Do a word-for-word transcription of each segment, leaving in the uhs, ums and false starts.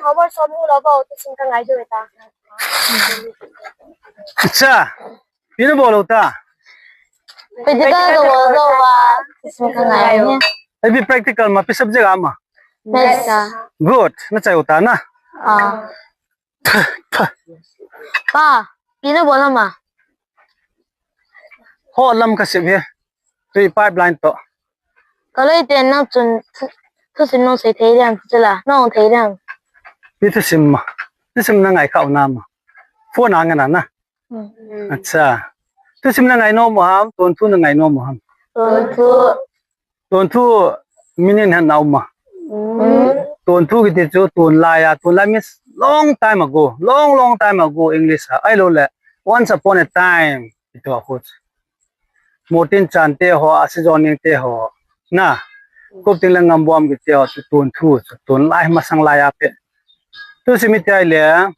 Homework som lou ba, thusim ka ngai diu ta. Acha, ipi na bol u ta? Practical ka bol lou ba, thusim ka ngai. Ipi practical ma, ipi subject ama? Maths a. Good, na chai u ta na. Ah. Pa, ipi na bol ama? Ho lam ka sim hi. Tui pipeline to. Ka loi ten nang chun thu, thusim nong sei thei diam, chula, nong thei diam. Ipi thusim ma? Thusim na ngai kha u na ma? Phone a ngai na na. Hmm. Acha. Thusim na ngai nom u ham, tonthu na ngai nom u ham? Tonthu. Tonthu meaning han na um a. Hmm. Tonthu kiti chu tun lai a, tun lai means long time ago, long, long time ago, English a. Ahilou le, once upon a time, kiti ho khu. Motin Chan te ho, Asi Joning te ho. Na, Kupting le Ngambom kiti ho, chu tonthu, chu tun lai, masang lai a pen. Thusim iti ahile,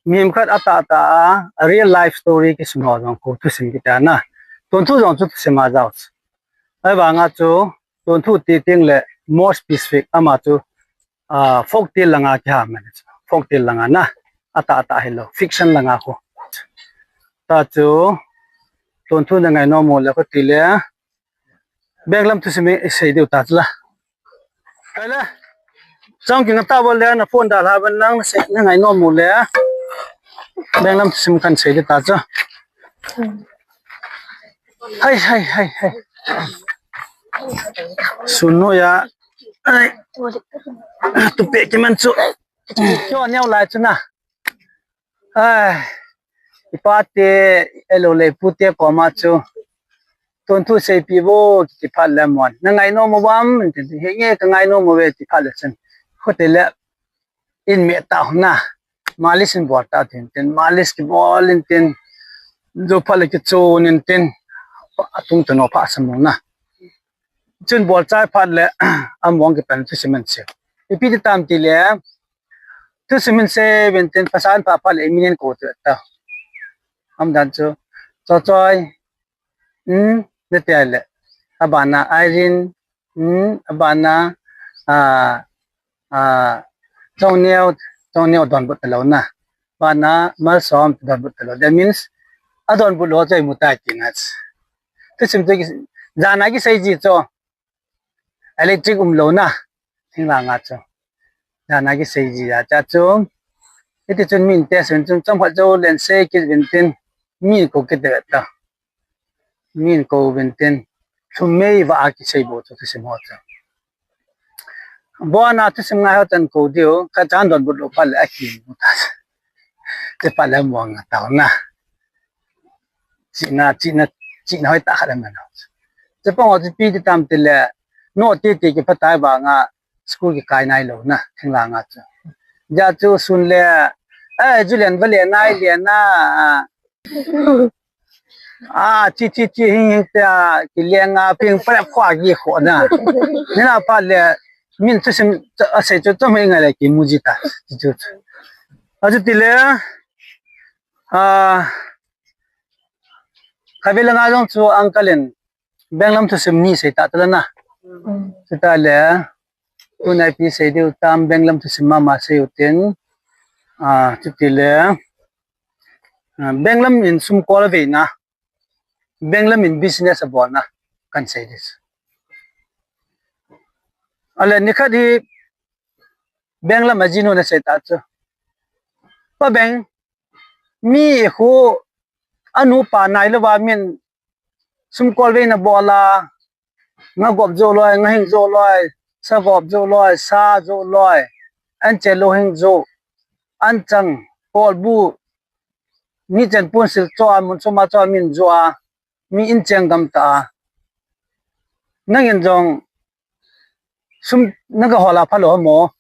mihem khat atah tah a, a real life story kisim ho jong khu thusim kiti na. Tonthu jong chu thusim a jao. Ahivanga chu, tonthu ti teng le more specific ama chu, ah, folk tale langa kiha man chu. Folk tale langa na, atah tah hilou, fiction langa khu. Ta chu, tonthu na ngai nom u le khu ti le, Benglam thusim i sei diu ta chula. Kai le. Chang king ta bol le na phone da la ban nang na sei na ngai nom u le. Benglam thusim kan sei diu ta chu. Hai, hai, hai, hai. Sun noiya. Ai. Tu pe ki man chu. Kyo neo lai chu na. Ai, i pa te, ahilou le i pu te koma chu, tonthu seipeh vo, kiti phat le amon, na ngai nom u ham, tin, he nge ka ngai nom uve, ti phat le chun, khote le, in me ta hung na, malis in bol ta tin, tin, malis kibol in tin, jo phat le kichon in tin, atung tano pha sam u na. Chun bol chai phat le, among kipan thusim in sei. Ipi ti tam ti le, thusim in sei uvin tin, pasal pha phat le, i min in kou tu ta. Aum dan chu, Chochoi, hmm, na ti le. Abana Irene, hmm, abana, ah, ah, Chongneo, Chongneo donbut talou na. Abana Malsom donbut talou. That means, adonbut lou chu imu tai tina. Thusim chu ki, jan a kisei ji chu. Electric umlou na, thinglhang a chu. Jan a kisei ji a chu. Hiti chun min te sun chun chomkhat jou len sei kit uvin tin, min kou kit ve ta. Min kou uvin tin, thum mei va a kisei bou chu thusim ho chu. Abana thusim ngai ho chan kou diu, khat chan donbut lou phat le aki mu ta. Ti phat le among a tao na. Chihna, chihna, chihna hoi ta khat le man. Chapang ho chu ipi ti tam ti le, no ti ti kiphatai vanga, school kikai nailou na, thinglhang a chu. Ja chu sun le, eh, Julian va le nai le na, ah. Ah, chi, chi, chi, hing, hing, ta, ki le nga, ping, prep, khua, ki, khua, na. Ni na phat le, min thusim, a sei chu, chom hei ngai le, kimu ji ta, chi chu. A chu ti le, ah, khatvei langa jong chu, uncle in, Benglam thusim ni sei ta tala na. Hmm. Chu ta le, tuna ipi sei diu tam Benglam thusim mama sei u tin, ah, chu ti le, ah, Benglam in sum kol a veina, Benglam in business a bolna, kan sei dis. Ale nikhat hi Benglam a jinu na sei ta chu. Pa Beng, mi khu anu pa nailouva min sum kol veina bol a, nga gop jou loi, nga hing jou loi, sa gop jou loi, sa jou loi, an che lou hing jou, an chang, kol bu, ni chen pun sil cho a, mun sum a cho a min jou a, mi in cheng gam ta a. Nangin jong sum na ga hol a phalou mo,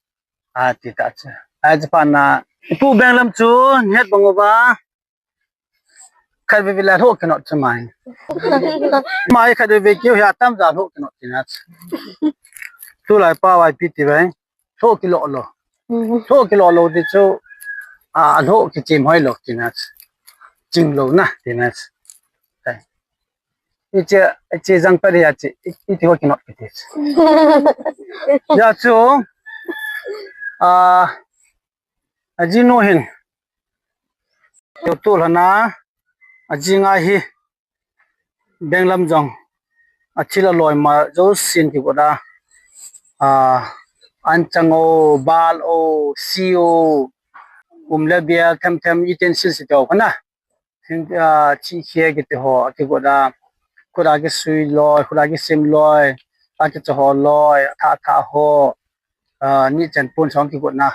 a ti ta chu. A chu pa na, Pu Benglam chu, het bang uva, Khatvei vei la lhoh kinot chu mai. Mai khatvei vei keu hi atam ja lhoh kinot tina. Tulai pa vai pi ti vai. Lhoh kilo lo. Lhoh kilo lo ti chu, a, lhoh kichem hoi lo tina. Ching lo na tina. Iche, iche jang pa ri ache, iti ho kinot kiti. Ja chu, a, Ajinu hin. Tul hana. Ajinga hi. Benglam jong. Athil aloi ma jousen kigot a. Ah, anchang o, bal o, si o. Um le bial them them utensils iti ho kana. Thing, ah, thingkhia kiti ho, akigot a, khut a kisui loi, khut a kisim loi, akicha ho loi, atha, atha ho, ah, ni chen pon song kigot na.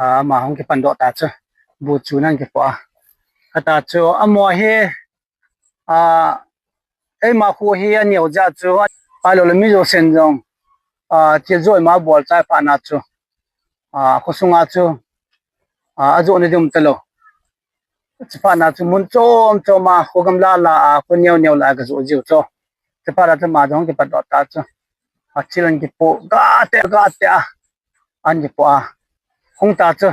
Ah, ama hung kipan doh ta chu, bu chu nang kipo a. Kata chu, amo hi, ah, eima kho hi aneo jeh chu, ahilou le mi jousen jong, ah, thil joh ima bol chai phat na chu, ah, khosunga chu, ah, ajoh na ding um talou. Chuphat na chu mun chom chom a, kho gamla la a, kho neo neo la a kajoh jiu chu. Chuphat na chu ama jong kipat doh ta chu. Athil an kipo, ga te, ga te a. An kipo a. Hung ta chu.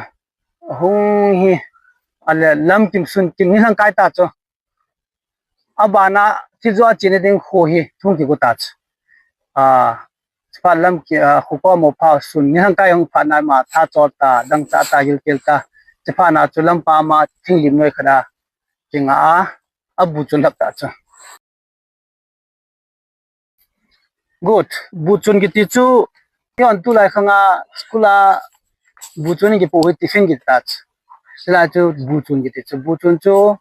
Hung hi. Ale lam kim sun kim ni lhang kai ta chu. Abana, thil joh a chena ding kho hi, thung kigot ta chu. Ah, chuphat lam ki, ah, kho koma pha sun, ni lhang kai hung phat na ama, tha chol ta, dangchah ta, gilkel ta. Chuphat na chu lampa ama, thing lim noi khat a, kinga a, abu chun lhap ta chu. Good. Bu chun kiti chu, eiho tulai khanga school a bu chun kipo hi tiffin kiti ta chu. Hilai chu bu chun kiti chu. Bu chun chu,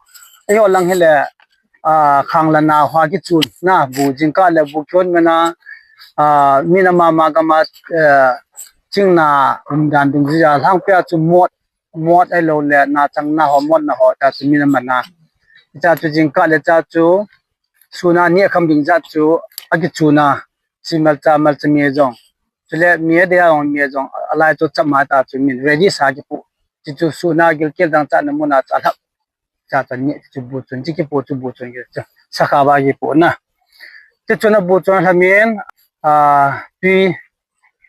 eiho lang hile, ah, khang lana hoa kichun na, bu jingkah le bu kion mena, ah, min ama ma gam a, eh, chingna umdan dungjuia lhangpia chu mot mot ahilou le, na chang na ho, mot na ho, ta chu min aman a. Cha chu jingkah le cha chu, sun a ni akham ding jat chu, akichun a, si malcha, malcha mi jong. Chule mi adei a jong, mi jong, alai chu chama ta chu min ready sa kipo. Chi chu sun a gilkel dangchah na mun a chu alhap. Cha chu ni chu bu chun, chi kipo chu bu chun kiti chu. Sakha va kipo na. Chi chun abu chun alham in, ah, tui,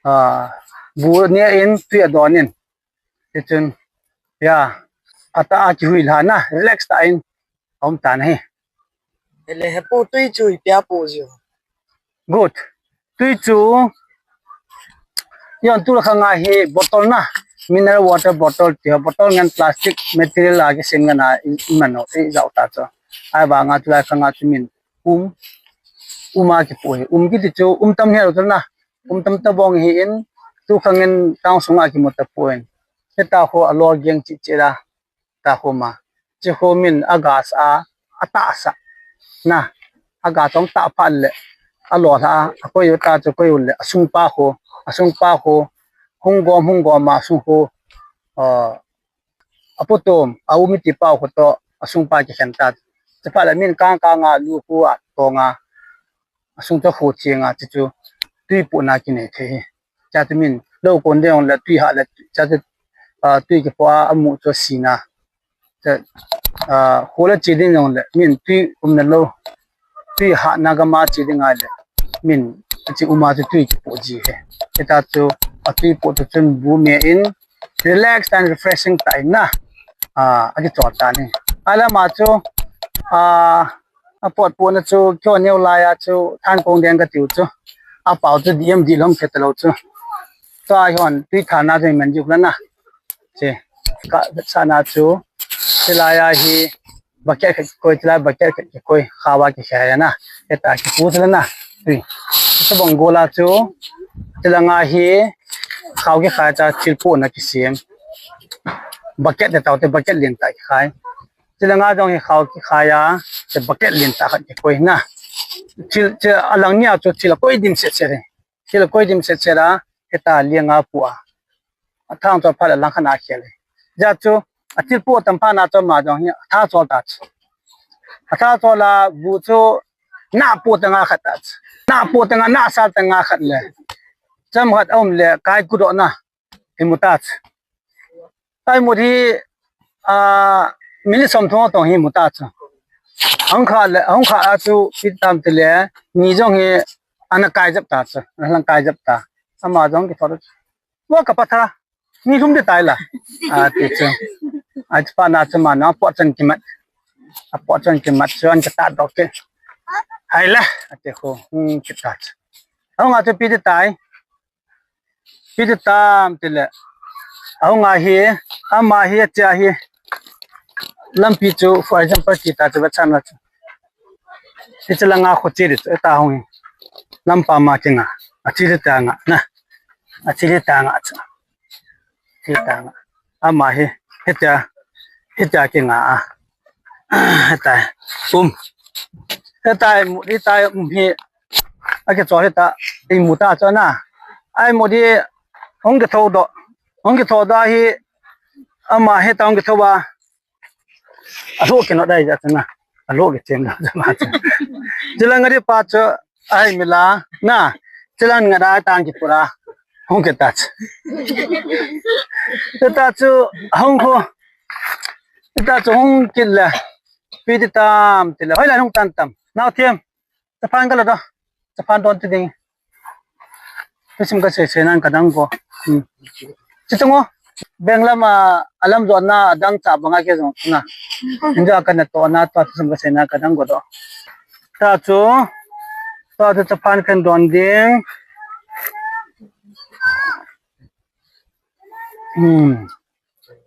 ah, bu neh in, tui adon in. Tichun, ya, atah a kihui lha na, relax tah in, aum tan ahi. Ele hepu tui chu ipi a po jiu. Good. Tui chu, eiho tulai khanga hi bottle na, mineral water bottle ti ho, bottle ngen plastic material a kisem ngen a, i, i man o, i jao ta chu. Ahivanga tulai khanga chu min, um, um a kipo hi. Um kiti chu, um tam hel u chu na, um tam tabang hi in, tu khang in town sunga kimu tapon. Hita kho alol geng chi chi la, ta kho ma. Chi kho min agas a, atahsa. Na, agas ong tah phat le, alol a, akoi u ta chu koi u le, asung pa kho, asung pa kho, hung gom, hung gom a, asung kho, ah, apotom, a um iti pau kho to, asung pa kikhen ta. Chuphat le min kang kang a, lu kho a, tong a, asung to kho ching a, chi chu, tui po na kinei thei hi. Cha chu min, lou kon ding le, tui ha le, cha chu, ah, tui kipo a, amu chu sina. Cha, ah, kho le chi ding le, min tui um na lou. Tui ha na gam a chi ding a le. Min, chi um a chu tui kipo ji he. Hita chu, atui po chu chun bu me in, relax and refreshing tah in na. Ah, akichol ta ni. Ahile ama chu, ah, apot po na chu, kio neo lai a chu, than kong deng katiu chu. Apao chu, D M D lom khe talou chu. Chu a hon, tui tha na chu, man juk la na. Che, ka, sa na chu. Chilai a hi, bucket khat kikoi, chilai bucket khat kikoi, khao a kikhai na, heta kipu chila na, tui. Chubang gola chu, chilanga hi, khao kikhai cha thil po na kisem. Bucket te tau te bucket lien ta kikhai. Chilanga jong hi khao kikhai a, te bucket lien ta khat kikoi na. Thil, thil alang nia chu thil akoi dim set set e. Thil akoi dim set set a, heta lianga pu a. Athang chol phat le lang khat a khel e. Ja chu, athil po tam phat na chu ama jong hi, atha chol ta chu. Atha chol a bu chu, na po tanga khat ta chu. Na po tanga, na sal tanga khat le. Cham khat aum le, kai kudoh na. Imu ta chu. Kai mu hi, a, minute som thum tong hi mu ta chu. Hung kha le, hung kha a chu, pi tam te le, ni jong hi, ana kai jep ta chu. Ana lang kai jep ta. Ama jong kithot. Wa ka patha. Ni lhum de tai la. A, ti chu. A, chu pa na chu ma na po chan kimat. A po chan kimat chu an ka ta dok ke. Hai la. A te ko. Hmm, kita chu. Hung a chu pi de tai. Pi de tam te le. Ahung ahi, ama hi, atia hi. Lampi chu, for example, kita chu, vachan na chu. Hiche langa kho che di chu, eta hung hi. Lampa ma kinga. Achi di ta nga, na. Achi di ta nga chu. Chi ta nga. Ama hi, hitia, hitia kinga a. Hitia, um. Hitia, hitia, um hi. Akichol hita, imu ta chu na. Ai mu di, hung kitho do. Hung kitho do hi, ama hita hung kitho ba. Alo kino dai ja chu na. Alo kichem da ja ba chu. Chilang adi pa chu, ai mila, na. Chilang nga dai tang kipura. Hung kita chu. Kita chu, hung ho. Kita chu hung kit le. Pi ti tam, ti le. Hoi la hung tan tam. Nao thiam. Chaphan ka la do. Chaphan don ti ding. Thusim ka sei sei nan ka dang go. Hmm. Chi tung o. Benglam a, alam jo na dang cha banga ke jong na. Injo ka na to na to thusim ka sei na ka dang go do. Ta chu. Ta chu chaphan kan don ding. Hmm.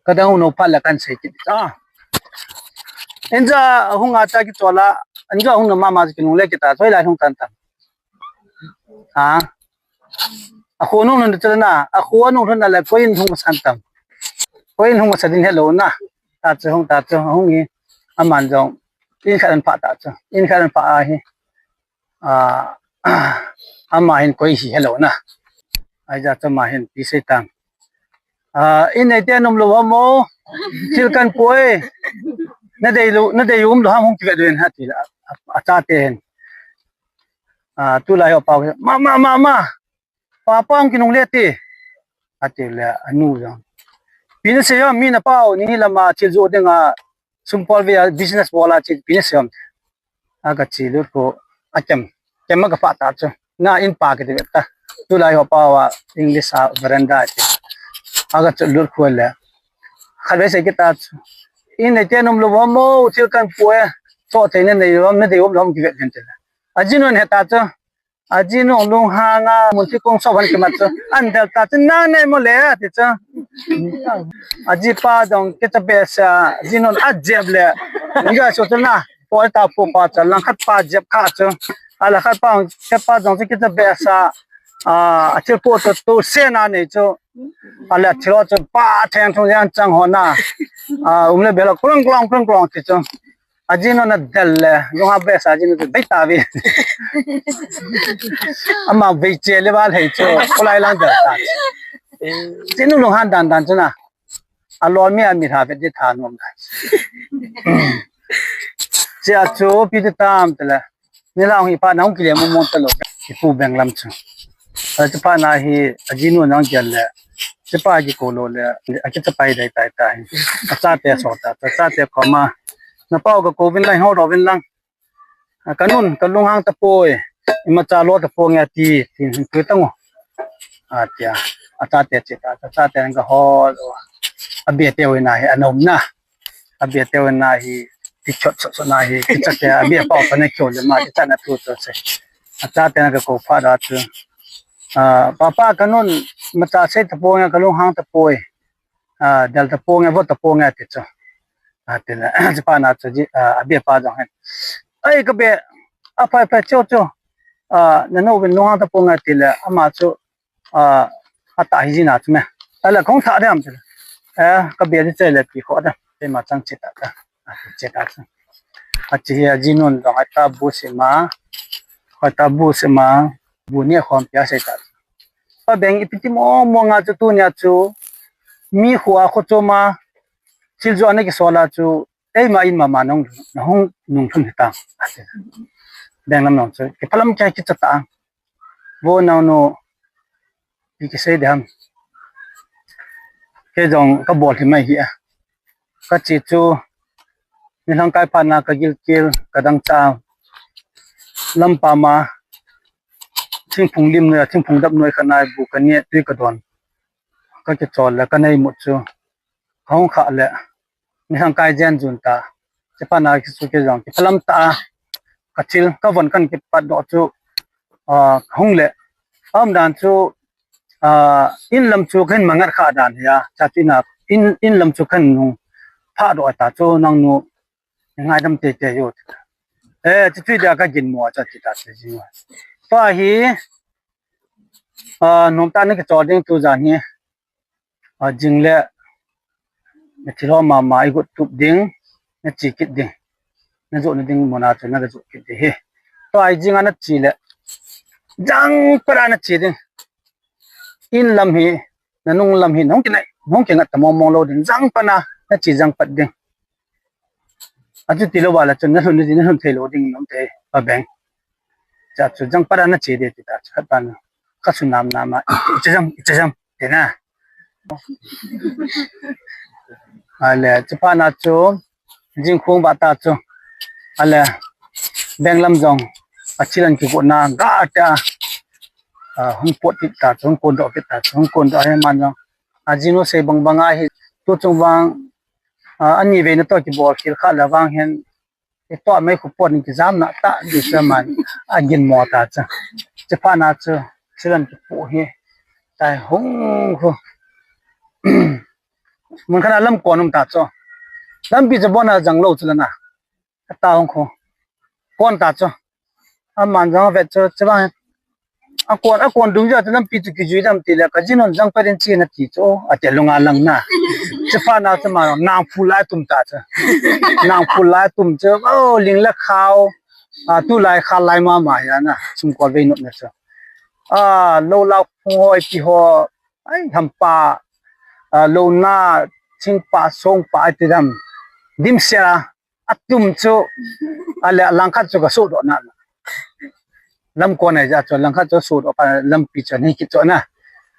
Ka dang no phat la kan sei kit. Ah. Inja hung a cha kichol a. Inja hung na mama kinung le kita. Thoi lai hung tan tan. Ha. A kho nung nun chalna. A kho nung nun la koi in hung san tam. Koi in hung sa din hello na. Ta chu hung ta chu hung hi. Aman jong. In khat an pha ta chu. In khat an pha a hi. A, ama hin koi hi hello na. Ai ja chu ama hin pi sei tang. A, in nei te nom lo ham o. Thil kan pui. Na dei lo, na dei um lo ham hung kivet ven ha ti la. A, a chate hin. A, tulai ho pa. Ma, ma, ma, ma. Papa hung kinung le ti. Ati le, anu jong. Pi na sei ham, mi na pau, ni lama thil jo dinga, sum pol ve a business bol a chi pi na sei ham. A ka chi lut ko, a kem, kem a ka pha ta chu. Na in pa kiti ve ta. Tulai ho pau a English a veranda ti. A ka chu lut ko le. Khat ve sei kita chu. In nei te nom lo ham o, thil kan pui. Cho te ne nei lo, na dei um lo ham kivet ven ti le. A jin un he ta chu. A jinu lunghang a, mun thi kong so ban kimat chu. An del ta chu nang nei mo le, ti chu. A jipa jong kicha behseh a, jinu a jep le. Ni ga so chu na. Po ta po pa chu, lang khat pa jep kha chu. A la khat pa, khat pa jong chu kicha behseh a. A, a thil po chu tu se na nei chu. A le thil chu pa theng thung yan chang ho na. A, um le bel a klong klong klong klong ti chu. A jinu na del le, lunghang behseh a jinu chu bei ta ve. Ama bei che le ba lei chu, kolai lang del ta. Jinu lunghang dan dan chu na. A lol mi a mi tha vet di tha nom dan. Chia chu pi ti tam te le. Ni lang hi pa nang kile mo mon ta lo. Ki pu beng lam chu. A chu pa na hi, a jinu nang gel le. Chu pa ki ko lo le. A ki chu pai dai tai tai. A chate so ta, a chate ko ma. Na pau ka ko vin lang, ho do vin lang. A, ka nun, ka lunghang ta poi. Ima cha lo ta po nge ti, tin hin tu tang o. A tia, a chate che ta, a chate ka ho lo. A bia te oi na hi, a nom na. A bia te oi na hi, ti chot chot chot na hi, ti cha te, a bia pau ta ne kyo le ma, ti cha na tu to se. A chate ka ko pha da chu. A, papa ka nun, ma cha sei ta po nge, ka lunghang ta poi. A, dal ta po nge, vo ta po nge ti chu. A, ti le, chu pa na chu ji, a, a bia pa jong hen. Ai, ka bia, a phai phai chu chu. A, na no vin lunghang ta po nge ti le, ama chu, a, a ta hi ji na chu me. A le kong tha dem ti le. Eh, ka bia ji che le pi kho dem. Te ma chang che ta ta. A, che ta chu. A chi hi a jinun jong a ta bu si ma. A ta bu si ma. Bu ni khom pia sei ta. Pa beng ipi ti mo mo nga chu tunia chu mi khu a khu chu ma thil jo ana kisol a chu eima in mama nong na hung nung thun hita. Beng lam nong chu kiphalam kya kicha ta. Vo nau no pi kisei de ham. Ke jong ka bol hi mai hi a. Ka chi chu, ni lang kai pha na ka gilkel, ka dang cha. Lampa ma, thingphung lim noi, thingphung dap noi kha nai bu ka ni tui ka don. Ka kichol le, ka nei mu chu. Ka hung kha le, ni lang kai jen jun ta. Che pa na ki su ke jong, kiphalam ta. Ka thil, ka von kan kipat do chu. A, ka hung le. Am dan chu, ah, in lam chu kahin mangat kha dan hi a, cha chu ina, in, in lam chu kahin nung pha doh ta chu nangnu ngaidam teitei o. Eh, chu chu dia ka ginmo a cha ti ta chu jing. Tua hi, ah, nom ta na kichol ding tu jan hi. A, jing le, na thil ho mama i got tup ding, na che kit ding. Na joh na ding muna chu na ga joh kit ding hi. Tua hi jing a na che le, jang pat a na che ding. In lam hi, na nung lam hi, nung kinai, nung kingat ta mong mong lou ding, jang pat a, na che jang pat ding. A chu ti lou va la chun na lhun, na lhun thei lou ding, nung te, pa beng. Cha chu jang pat a na che ding ti ta, chu khat pa na. Ka su nam nam a, i che jam, i che jam, ti na. Ale, chu phat na chu, jing khung ba ta chu. Ale, beng lam jong, a chilan ki got na, ga ta, a, hung pot kit ta chu, hung kon doh kit ta chu, hung kon doh hi man jong. A jinu sei bang bang a hi, tu chung vang, a, ani ve na to ki bol khil kha la vang hin, i to mai khu pot ni ki jam na ta, di sa man, a ginmo ta chu. Chu phat na chu, chilan ki pu hi, tai hung khu. Mun khat a lam kon um ta chu. Lampi chu bon a jang lou chu la na. Ka ta hung khu. Kon ta chu. A man jang vet chu, chu vang. A kon, a kon dung ja chu lampi chu kijui dam ti le, ka jin hon jang pat in che na ti chu, a ti lung a lang na. Chu phat na chu ma nang phu lai tum ta chu. Nang phu lai tum chu, o, ling le khao. A, tu lai kha lai mama ya na. Sum kol vei not na chu. A, lou lau phung hoi pi ho. Ai, hampa, a, lou na, thingpa, songpa, ai ti dam. Dim sia, a tum chu, a le, lang khat chu ka su doh na. Lam kon ai ja chu, lang khat chu su doh pa, lampi chu, ni ki chu na.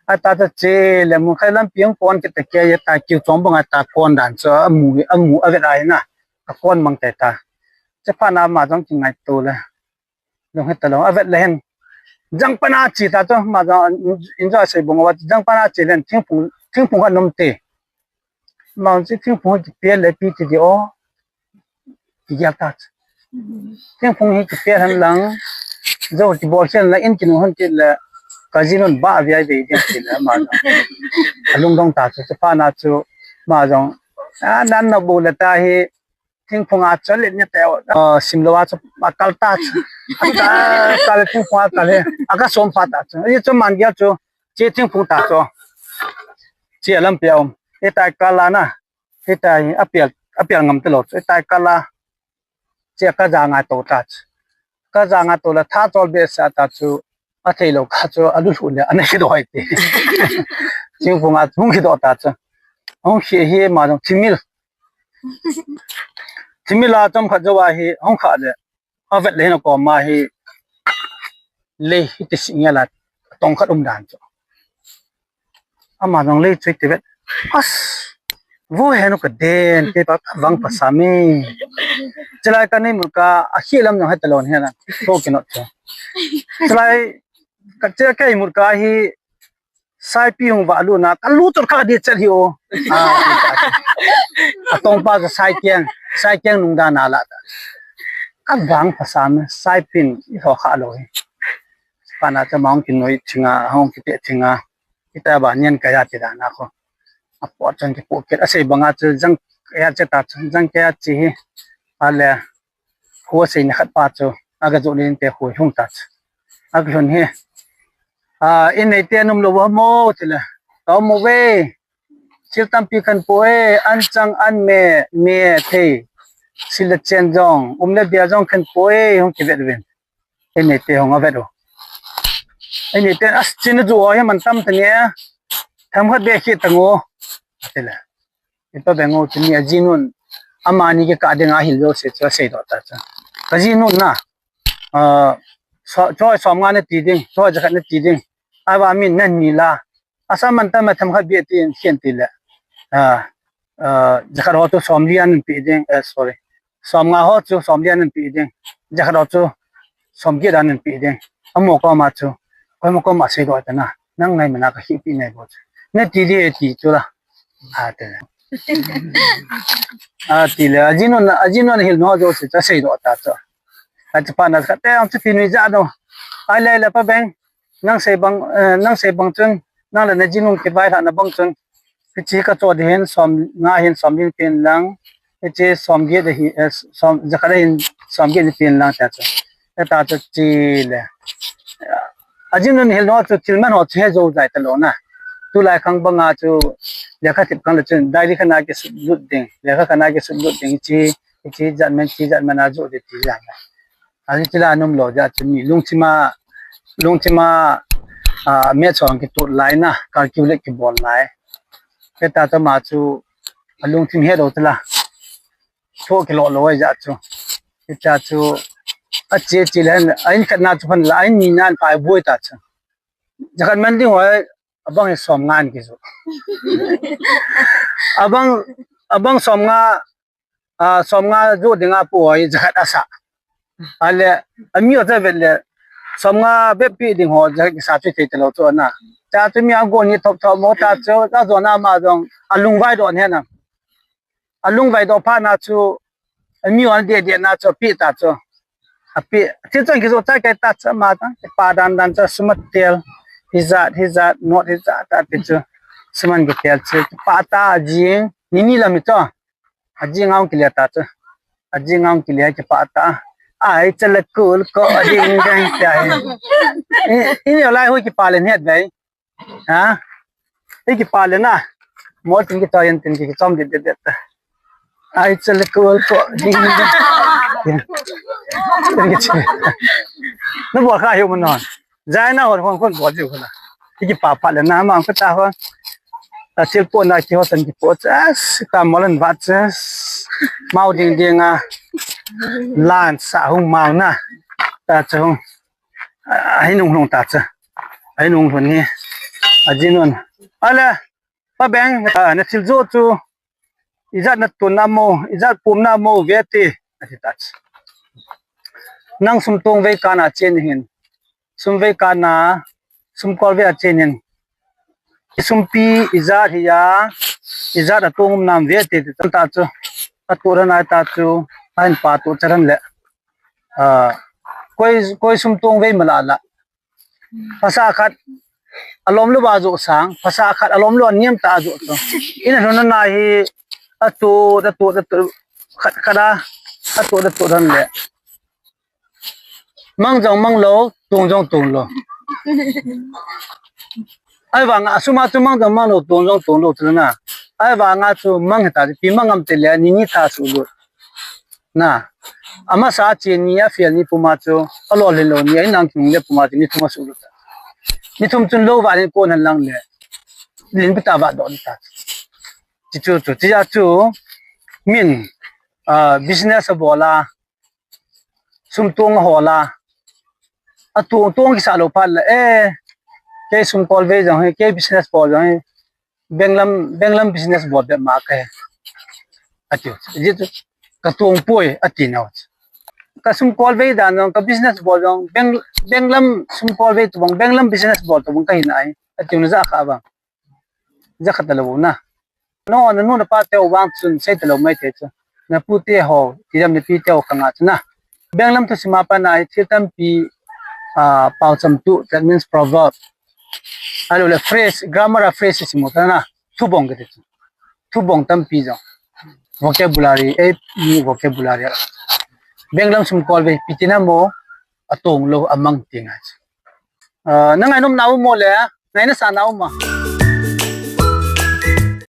A ta ta che, le mun khai lampi ang kon ki ta ke, ya ta kiu chong bang a ta kon dan chu, a mu, a mu, a vet ai na. A kon mang te ta. Che pha na ma jong ki ngai tu le. Jong heta lo, a vet le hen. Jang pana chi ta to, ma jang in jo sei bung wa, jang pana chi len, thingphung, thingphung ka nom te. Ma chi thingphung ki pe le pi ti di o. Ki ya ta. Thingphung hi ki pe han lang. Jo ki bol chen la in ki nu han ti le. Ka jin hon ba vi ai ve di ti le ma jang. A lung dong ta chu, chu pana chu, ma jang. A nan na bu le ta hi. Thingphung a chu le ni te, ah, sim lo a chu a kal ta chu. A kal, kal thingphung a kal he. A ka som pha ta chu. Ye chu man gel chu. Che thingphung ta chu. Che lam pe um. E tai kal la na. E tai a pial, a pial ngam te lo chu. E tai kal la. Che ka ja ngai to ta chu. Ka ja ngai to la tha chol be sa ta chu. A thei lo ka chu a lu lu le a nei do hai te. Thingphung a hung khi do ta chu. Hung khi hi ma jong thimil. Thimil a chom khat jo a hi hung kha le. A vet le hin a kom a hi. Le hi ti si nge la tong khat um dan chu. Ama jong le chui ti vet. As. Vo he nu ka den te pa vang pa sa mi. Chilai ka nei mur ka a khi lam jong he ta lon he na. To ki not chu. Chilai ka che ka mur ka hi Saipi hung va lu na, ka lu tur ka di chet hi o. A, a tong pa ka sai kiang, sai kiang nung da na la ta. Ka vang pha sa me, Saipin, i ho kha lo hi. Pa na cha ma hung ki noi chinga, hung ki te chinga. Kita ba nian ka ya ti da na ko. A po chan ki po ke, a sei banga chu jang ka ya che ta chu, jang ka ya chi hi. A le, Khu a sei ni khat pa chu, a ka joh nin te khu hung ta chu. A ka lhun hi. A, in nei te num lo va mo, ti le. Ka mo ve. Sil tampi kan po e, an chang an me, me thei. Sil le chen jong, um le bia jong kan po e, hung ki vet vin. In nei te hung a vet u. In nei te, as chin a ju o, hi man tam ta ni a. Tham khat be khi ta ngo. Ti le. Ipa beng u chuni a jinun amani ke ka ding a hil lo se chu a sei doh ta chu. Ka jinun na, ah, so, choi som nga na ti ding, choi jakhat na ti ding. Ava min na ni la. Asa man ta ma tham khat bia ti in khen ti le. Ah, ah, jakhat ho tu som lian pi ding, eh, sorry. Som nga ho chu som lian in pi ding. Jakhat ho chu som giet dan in pi ding. Amo ko ma chu. Ko ma ko ma sei do ta na. Nang ngai mana ka hi pi nei bo chu. Na ti di ti chu la. A te. A ti le. A jinu na, a jinu na hil no jo se ta sei do ta chu. A ti pa na ka te ang ti pi ni ja do. Ai le le pa beng. Nang sei bang, eh, nang sei bang chun. Nang le na jinu kivai lhah na bang chun, hiche ka cho ding hin som nga hin som li pen lang, hiche som get hi, eh, som, jakhat hin som get ni pen lang ta chu. Eta chu chi le. A jinu hil no chu thil man ho chu he jo jai ta lou na. Tulai khang banga chu lekha thip khang le chun diary khana kisut lut ding, lekha khana kisut lut ding chi, chi jat man, chi jat man a jo de ti jat. Ahi chila num lo ja chu mi lungthima, lungthima, a, me chong kitut lai na, calculate kibol lai. Keta tama chu, a lungthim he lo tila. Tho kilo lo ja chu. Keta chu, a che che le, a in khat na chu phan la, a in ni nan pa boi ta chu. Jakhat man ding hoi, abang som ngan ki chu. Abang, abang som nga, a, som nga ju ding a pu hoi jakhat asa. Ale, ami ho cha vet le, som nga bep pi ding ho jakhat kisa chu thei te lo chu na. Cha chu mi a go ni thop thop mo ta chu, ta jo na ma jong, a lung vai do ne na. A lung vai do pha na chu, ami ho de de na chu pi ta chu. A pi, ti chon ki jo cha kai ta chu ma ta, pa dan dan chu sum a tel, hijat, hijat, not hijat ta ti chu. Sum an ki tel chu, pa ta jing, ni ni la mi chu. A jing ang kile ta chu. A jing ang kile ki pa ta. Ai, chala kul ko a ding dang kya he. I, i ni lai hui ki pa le het bai. Ha? I ki pa le na. Mo tin ki ta yan tin ki chom dit dit dit ta. Ai, chala kul ko a ding dang. Tin ki chi. Na bo kha hiu mo non. Jai na hon hon hon bo jiu na. Ki pa pa le na ma ka ta hon. Ta sil po na ki ho tan ki po chas. Ta mo lan va chas. Mau ding ding a. Lan sa hung mau na. Ta cha hung. Ai nung hung ta cha. Ai nung hung ni. A jin hon. Ala. Pa beng, a, na thil jo chu, ijat na tun na mo, ijat pum na mo, ve ti, a ti ta chu. Nang sum tong vei kana chen hin, sum vei kana, sum kol vei a chen hin, i sumpi, ijat hi ya, ijat a tong um nam ve ti, ti ta chu, a tu ran ai ta chu, a hin pa tu charan le, a, koi, koi sum tong vei ma la la, Phasa khat, alom lou ba jo sang, phasa khat, alom lou niam ta jo to. Ina lhon na hi, atu, atu, atu, khat, khat a, atu, atu, ran le. Mang jong mang lou, tung jong tung lou. Ai vang a, suma chu mang jong mang lou, tung jong tung lou, tu na. Ai vang a chu mang ta, pi mang am te le, ni ni ta su lou. Na, amasa chi ni a fiel ni puma chu, a lo lin lo ni a inang tung le puma chu ni thum a su lu ta. Ni thum chun lo va ni ko nan lang le. Lin pita va do ni ta. Chi chu chu, chi a chu, min, ah, business a bola, sum tuang a hola, a tuang, tuang kisa lo pha le, eh, kei sum kol ve jong he, kei business bol jong he, Benglam, Benglam business bol be ma ka he. Ati, ji tu, ka tuang poi, ati na. Ka sum kol ve dan jong, ka business bol jong, Beng, Benglam sum kol ve tu bang, Benglam business bol tu bang ka hin ai. Ati na ja kha bang. Ja kha ta lo na. No, na nu na pa te vang chun, sei ta lo mai te chu. Na pu te ho, ti dam na pi te ho ka nga chu na. Benglam thu sima pa na ai, thil tampi, ah, pau cham tu, that means proverb. Alo le phrase, grammar a phrase si mo ta na. Thubong ke te chu. Thubong tampi jong. Vocabulary, eh, ni vocabulary. Benglam sum kol ve, pi ti na mo, a tong lo, a mang ti nga chu. Ah, na ngai nom na u mo le, ngai na sa na u ma.